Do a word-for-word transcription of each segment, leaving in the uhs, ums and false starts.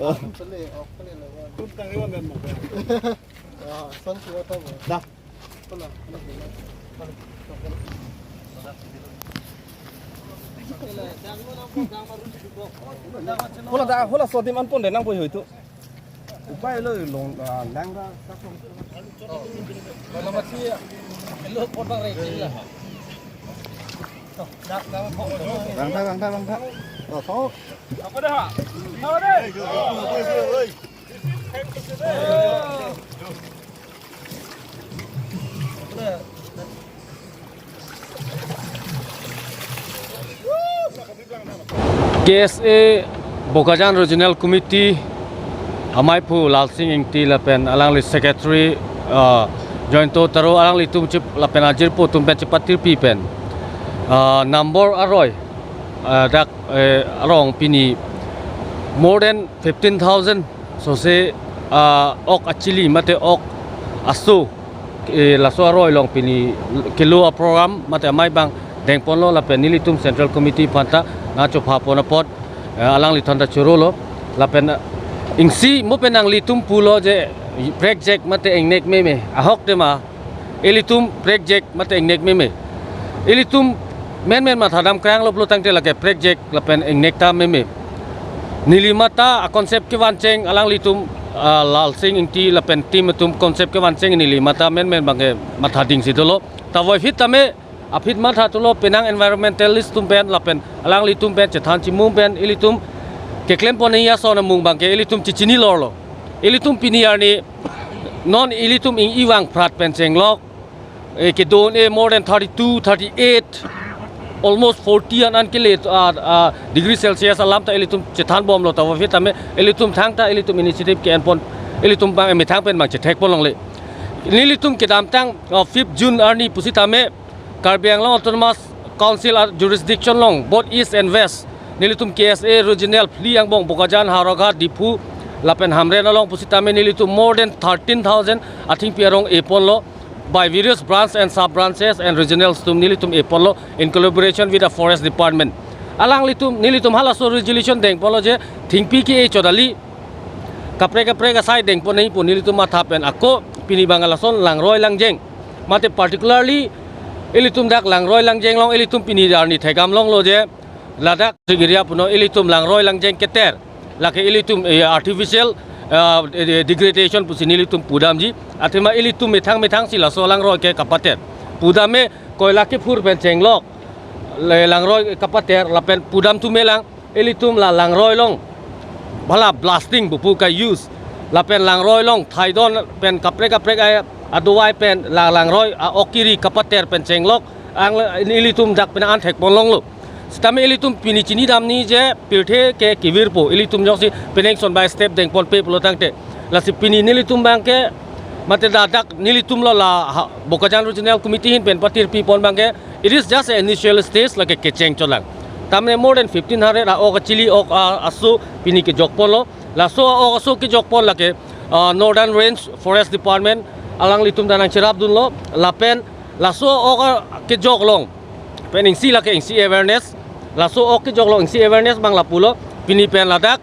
Tum tang iwan dan mo. Ah, son si wata mo. Dah. Hola da, hola so adim anpon de nangpo hoitu. Upai lo long, ah, langda. Bangtha, bangtha, bangtha. Oh, so. K S A Bokajan Regional Committee amaiphu Lalsing Ingti lapen alangli secretary, ah, Jointo Taro alanglitum chip lapen ajirpo atum pen chipatirpi pen, ah, number aroi, ah, dak, eh, arong pini more than fifteen thousand sose, ah, ok achili mate ok aso, eh, laso aroi along pini kelo aprogram mate amei abang dengponlo lapen nelitum Central Committee aphanta nangchopha pon apot, eh, alangliphan ta chorolo lapen, eh, isi mo pen nanglitum pulo je prekjak mate ingnek meme ahok tema ilitum prekjak mate ingnek meme. Ilitum menmen mathadam kranglo pulo tangte lake prekjak lapen ingnek ta meme. Neli mate a-concept kevancheng alanglitum, ah, Lalsing Ingti lapen team atum concept kevancheng neli mate menmen abangke mathading si dolo. Tavo aphi tame aphi matha thulo penang environmentalist atum pen lapen alanglitum pen chethan chimum pen ilitum keklem pon ason amung abangke ilitum chechini lorlo. Ilitum pini arni non ilitum ing-i vangphrat pen chenglok, eh, kedon-e more than thirty-two, thirty-eight, almost forty an an kele, ah, ah, degree Celsius alam ta ilitum chethan bomlo tavo aphi tame ilitum thangta ilitum initiative ke-en pon ilitum abang emethang pen abang chethek pon longle. Nelitum kedamtang, ah, fifth June arni pusitame Karbi Anglong Autonomous Council a-jurisdiction along both East and West nelitum K S A regional phli angbong Bokajan, Howraghat, Diphu lapen Hamren along pusitame nelitum more than thirteen thousand athengpi arong e ponlo by various branch and sub branches and regional atum nelitum e ponlo in collaboration with the forest department. Alanglitum nelitum halaso resolution dengponlo je thengpi ke-e chot kali kaprek kaprek asai dengpon nangji pu nelitum matha pen ako pini abang lason langroi langjeng. Mate particularly ilitum dak langroi langjeng along ilitum pini arni thekdam longlo je ladak area puno ilitum langroi langjeng keter. Lake ilitum, eh, artificial, ah, eh, degradation pusi nelitum pudamji. Athema ilitum methang methang si laso langroi ke kapater. Pudam me koila kephur pen chenglok. Le langroi kapater lapen pudam thume lang ilitum la langroi along bhala blasting bupu ka-use lapen langroi along thaidon pen kaprek kaprek a, adovai pen la langroi a-ok kiri kapater pen chenglok ang ilitum dak pen an thek pon longlo. Sitame ilitum pini chinidamji je pirthe ke kevirpo, ilitum jongsi penang son by step dengponpe pulo tangte. Lasi pini nelitum abangke mate dak nelitum lo la ha, Bokajan Regional Committee ahin pen patirpi pon abangke it is just an initial stage, lake kecheng chot lang. Tamne more than fifteen hundred a-ok achili ok a, aso pini kejok ponlo. Laso a-ok aso kejok pon lake, ah, Northern Range Forest Department alanglitum ta nangcherap dunlo lapen laso a-ok a kejok along pen isi lake isi awareness. Laso a-ok kejok along isi awareness abang lapulo. Pini pen ladak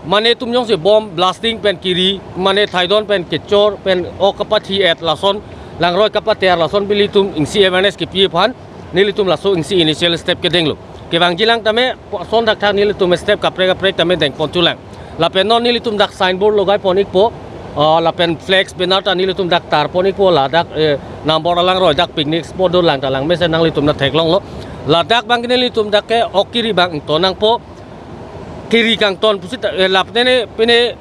mane atum jongsi bomb blasting pen kiri, mane thaidon pen kechor pen ok kapathi-et lason langroi kapater lason pen ilitum isi awareness kepi aphan nelitum laso isi initial step kedenglo. Kevangjilang tame ason thakthak nelitum step kaprek kaprek tame dengpon thulang. Lapen non nelitum dak signboard logai pon ikpo, ah, lapen flex banner ta nelitum dak tar pon ikpo, ladak, eh, number alangroi dak picnic spot dolang ta langmesen nanglitum nangtheklonglo. Ladak abang nelitum dak ke ok kiri abang ington nangpo. Kiri kangton pusi ta, eh, lap nene pine,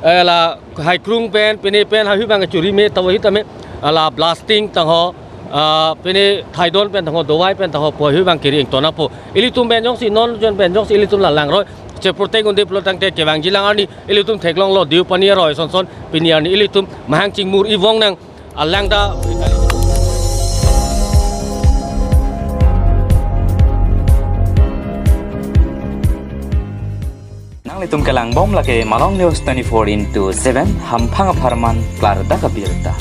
eh, la haikrung pen, pine pen, hahi abang churi me, tavo aphi tame, ah, la blasting tangho, ah, pine thaidon pen tangho, dovai pen tangho, pu hahi abang kiri ington nangpo. Ilitum pen jongsi, non jon pen jongsi ilitum la langroi cheprotect un'e pulo tangte kevangjilang arni ilitum theklonglo Deopani aroi son son pini arni ilitum mahang chingmur ivong nang alangda. Nanglitum kelangbom lake Malong News twenty-four into seven, hamphang apharman klardak abirta.